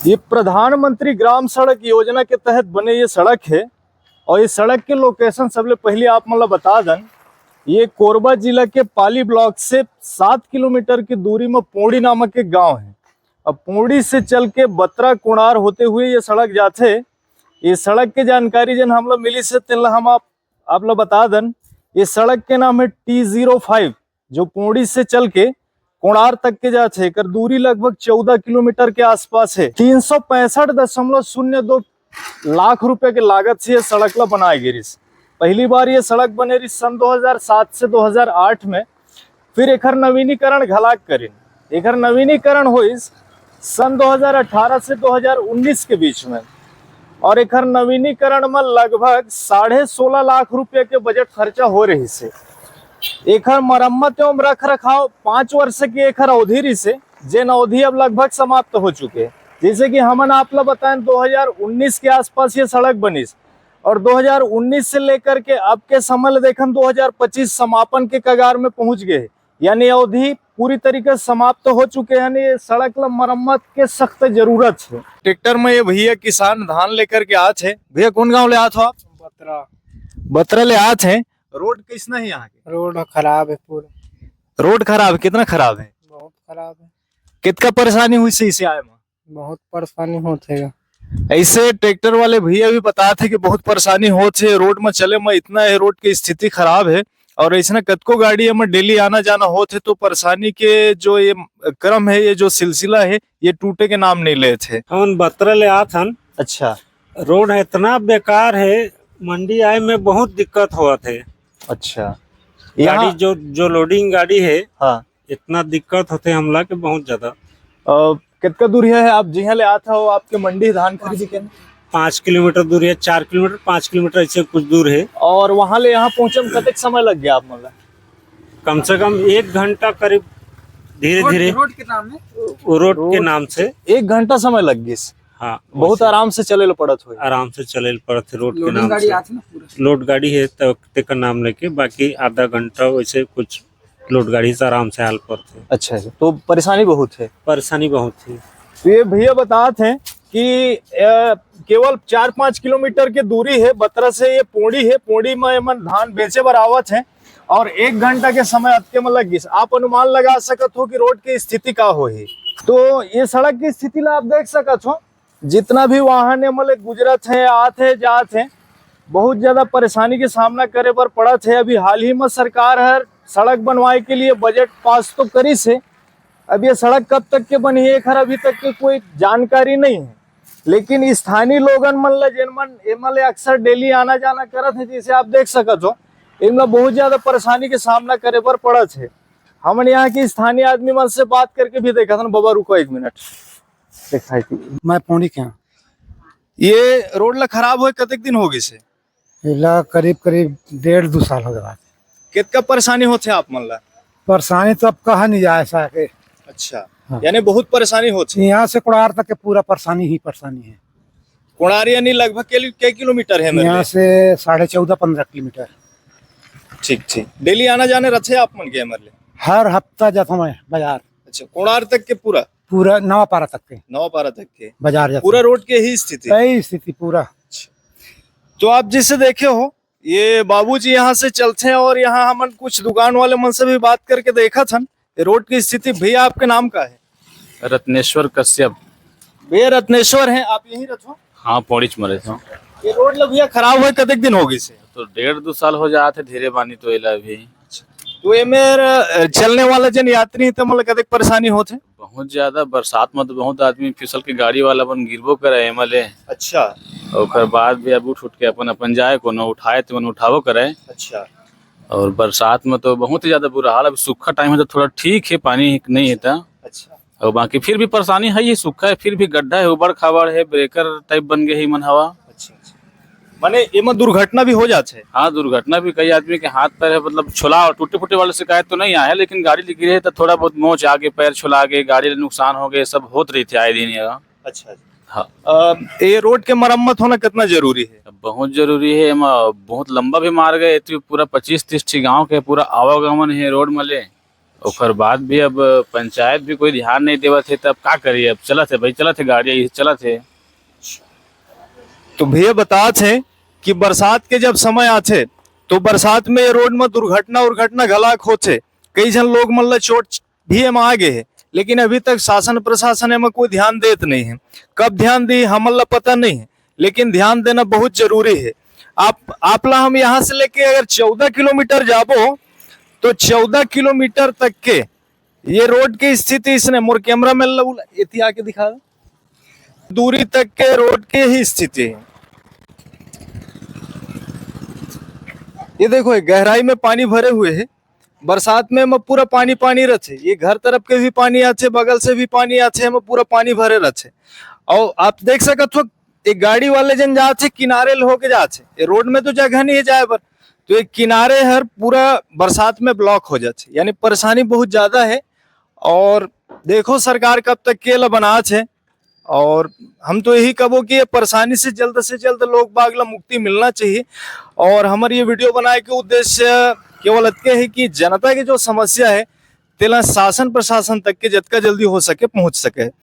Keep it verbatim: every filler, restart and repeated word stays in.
ये प्रधानमंत्री ग्राम सड़क योजना के तहत बने ये सड़क हे। और ये सड़क के लोकेशन सबले पहले आप मन ला बता दन, ये कोरबा जिला के पाली ब्लॉक से सात किलोमीटर की दूरी में पोड़ी नामक एक गांव है। अब पोड़ी से चल के बत्रा कोणार होते हुए ये सड़क जाथे। ये सड़क के जानकारी जन हमला मिलिस हे, तेन ला हम आप आप ला बता दन, ये सड़क के नाम है टी ज़ीरो फ़ाइव, जो पोड़ी से चल के कोणार तक के जाथे। एकर दूरी लगभग चौदह किलोमीटर के आसपास है। तीन सौ पैंसठ दशमलव शून्य दो लाख रुपए के लागत से ये सड़क ला बनाए गे रिस। पहली बार ये सड़क बने रिस सन दो हज़ार सात से दो हज़ार आठ में। फिर एकर नवीनीकरण घलाक करिन। एकर नवीनीकरण होइस सन दो हज़ार अठारह से दो हज़ार उन्नीस के बीच में, और एकर नवीनीकरण में लगभग साढ़े सोलह लाख रुपए के बजट खर्चा हो रहिस हे। एकर मरम्मत एवं रख रखाव पाँच वर्ष के एकर अवधि रहिस हे, जेन अवधि अब लगभग समाप्त हो चुके हे। जैसे कि हमन आप ला बताएं, दो हज़ार उन्नीस के आसपास ये सड़क बनिस, और दो हज़ार उन्नीस से लेकर के अब के समय ले देखन, दो हज़ार पच्चीस समापन के कगार में पहुंच गए हे। यानी अवधि पूरी तरीके से समाप्त हो चुके हे, यानी ये सड़क ला मरम्मत के सख्त जरूरत हे। ट्रैक्टर में ये भैया किसान धान लेकर के आत हे। भैया, कौन गांव ले आत हो आप? बत्रा। बत्रा ले आत हे। रोड कैसना हे यहाँ के? रोड खराब हे पूरा। रोड खराब हे, कितना खराब हे? बहुत खराब हे। कितना परेशानी होइस हे इसे आए में? बहुत परेशानी होत हे गा। ऐसे ट्रैक्टर वाले भैया भी बतात हे कि बहुत परेशानी होत हे, रोड में चले में इतना हे, रोड की स्थिति खराब हे। और ऐसना कतको गाड़ी में डेली आना जाना होत हे, तो परेशानी के जो ये क्रम हे, ये जो सिलसिला हे, ये टूटे के नाम नहीं लेत हे। हमन बत्रा ले आत हन। अच्छा। रोड हे इतना बेकार हे, मंडी आए में बहुत दिक्कत होत हे। अच्छा। गाड़ी यहाँ जो, जो लोडिंग गाड़ी हे, हाँ। इतना दिक्कत होथे हमला के बहुत ज्यादा। अ, कितना दूर हे आप जिहाँ ले आत हो आपके मंडी धान खरीदी के? पाँच किलोमीटर दूर हे, चार किलोमीटर, पाँच किलोमीटर ऐसे कुछ दूर हे। और वहाँ ले यहाँ पहुँचे में कतेक समय लग गया आप मन ला? कम से कम एक घंटा करीब धीरे रोड, धीरे रोड के नाम हे? वो रोड के रोड नाम से। एक घंटा समय लग गइस। हाँ, बहुत वैसे आराम से चले ल पड़त होही। आराम से चले ल पड़त हे रोड के लोडिंग नाम गाड़ी से। आथे ना पूरा। लोड गाड़ी हे त तेकर नाम लेके, बाकी आधा घंटा वैसे कुछ लोड गाड़ी से आराम से आल पड़थे। अच्छा, अच्छा, तो परेशानी बहुत हे। परेशानी बहुत हे। तो ये भैया बतात हे कि, अ, केवल चार पाँच किलोमीटर के दूरी हे बत्रा से, ये पोड़ी हे, पोड़ी में एमन धान बेचे बर आवत हे और एक घंटा के समय अतके में लग गिस। आप अनुमान लगा सकत हो कि रोड की स्थिति का होही। तो ये सड़क की स्थिति ला आप देख सकत हो, जितना भी वाहन एमा ले गुजरत हे, आत हे, जात हे, बहुत ज्यादा परेशानी के सामना करे बर पड़त हे। अभी हाल ही में सरकार हर सड़क बनवाए के लिए बजट पास तो करिस हे, अब ये सड़क कब तक के बनही, एखर अभी तक के कोई जानकारी नहीं हे। लेकिन स्थानीय लोगन मन ला, जेन मन एमा ले अक्सर डेली आना जाना करत हे, जैसे आप देख सकत हो, इनला बहुत ज्यादा परेशानी के सामना करे बर पड़त हे। हमन यहाँ के स्थानीय आदमी मन से बात करके भी देखत हन। बाबा, रुको एक मिनट। दिखाई थी। मैं पौड़ी के हूँ। ये रोड ला खराब होए कतेक दिन हो गइस हे? एला करीब करीब डेढ़ दू साल हो गया। कितना परेशानी होथे आप मन ला? परेशानी तो अब कहा नहीं जाए ऐसा के। अच्छा, हाँ। यानी बहुत परेशानी होथे। यहाँ से कोड़ार तक के पूरा परेशानी ही परेशानी है। कोड़ार यानी लगभग के, के किलोमीटर है मेरे यहाँ लिए? से साढ़े चौदह पन्द्रह किलोमीटर। ठीक, ठीक। डेली आना जाने रथे आप मन के एमर ले? हर हफ्ता जाता मैं बाजार। अच्छा, कोड़ार तक के पूरा? पूरा नवापारा तक के। नवापारा तक के। बाजार जाता पूरा हूँ। रोड के ही स्थिति? यही स्थिति पूरा। अच्छा। तो आप जैसे देखे हो, ये बाबूजी यहाँ से चलथे और यहाँ हमन कुछ दुकान वाले मन से भी बात करके देखत हन ये रोड की स्थिति। भैया, आपके नाम का है? रत्नेश्वर कश्यप। भैया रत्नेश्वर हैं, आप यहीं रथो? हाँ, पौड़ीच में रहता हूँ। ये रोड ल भैया खराब होए कतेक दिन हो गइस हे? तो डेढ़ दू साल हो जात हे, धीरे बानी तो एला भी। तो एमे, अ, चलने वाला जन यात्री हे, त मतलब कतेक परेशानी होथे? बहुत ज्यादा, बरसात में तो बहुत आदमी फिसल के गाड़ी वाला अपन गिरबो करे एमा ले। अच्छा। ओकर बाद भी अब उठ उठ के अपन, अपन जाए, कोनो उठाए त मन उठाबो करे। अच्छा। और बरसात में तो बहुत ही ज्यादा बुरा हाल। अब सूखा टाइम है तो थोड़ा ठीक है, पानी नहीं है त। अच्छा। और बाकी फिर भी परेशानी है, ये सूखा है, फिर भी गड्ढा है, उबड़ खाबड़ है, ब्रेकर टाइप बन गए है मन हवा। अच्छा, अच्छा। माने एमा दुर्घटना भी हो जात है? हाँ, दुर्घटना भी, कई आदमी के हाथ पैर है, मतलब छोला और टूटे फूटे वाले शिकायत तो नहीं आया है, लेकिन गाड़ी ले गिरे है तो थोड़ा बहुत मोच आगे, पैर छोला आगे, गाड़ी ले नुकसान हो गए, सब होत रही थे आए दिन ये। अच्छा, अच्छा। हाँ। अ, ये रोड के मरम्मत होना कितना जरूरी है? बहुत जरूरी है, एमा बहुत लंबा भी मार्ग है, तो पूरा पच्चीस तीस ठी गांव के पूरा आवागमन है रोड में ले। ओकर बाद भी अब पंचायत भी कोई ध्यान नहीं देवत हे, तब का करिए? अब चलत हे भाई, चलत हे, गाड़ी चलत हे। तो भैया बतात हे कि बरसात के जब समय आथे तो बरसात में ये रोड में दुर्घटना उर्घटना घलाक होथे, कई झन लोग मन ला चोट भी एमा आ गे हे, लेकिन अभी तक शासन प्रशासन एमा कोई ध्यान देत नहीं है। कब ध्यान दी हमन ला पता नहीं है, लेकिन ध्यान देना बहुत जरूरी है। आप आप ला हम यहाँ से लेके अगर चौदह किलोमीटर जाबो तो चौदह किलोमीटर तक के ये रोड की स्थिति इसने मोर कैमरा मैन ला एती आके दिखा दे। दूरी तक के रोड के ही स्थिति है। ये देखो, ये गहराई में पानी भरे हुए है। बरसात में एमा पूरा पानी पानी रहथे। ये घर तरफ के भी पानी आथे, बगल से भी पानी आथे, एमा पूरा पानी भरे रहथे। और आप देख सकत हो, एक गाड़ी वाले जन जाथे, किनारे ल होके जाथे, ये रोड में तो जगह नहीं है जाए बर, तो ये किनारे हर पूरा बरसात में ब्लॉक हो जाथे, यानी परेशानी बहुत ज्यादा है। और देखो सरकार कब तक के ला बनाथे, और हम तो यही कबो कि ये परेशानी से जल्द से जल्द लोग बाग ला मुक्ति मिलना चाहिए। और हमर ये वीडियो बनाए के उद्देश्य केवल इतके है कि जनता के जो समस्या है तेला शासन प्रशासन तक के जतका जल्दी हो सके पहुंच सके।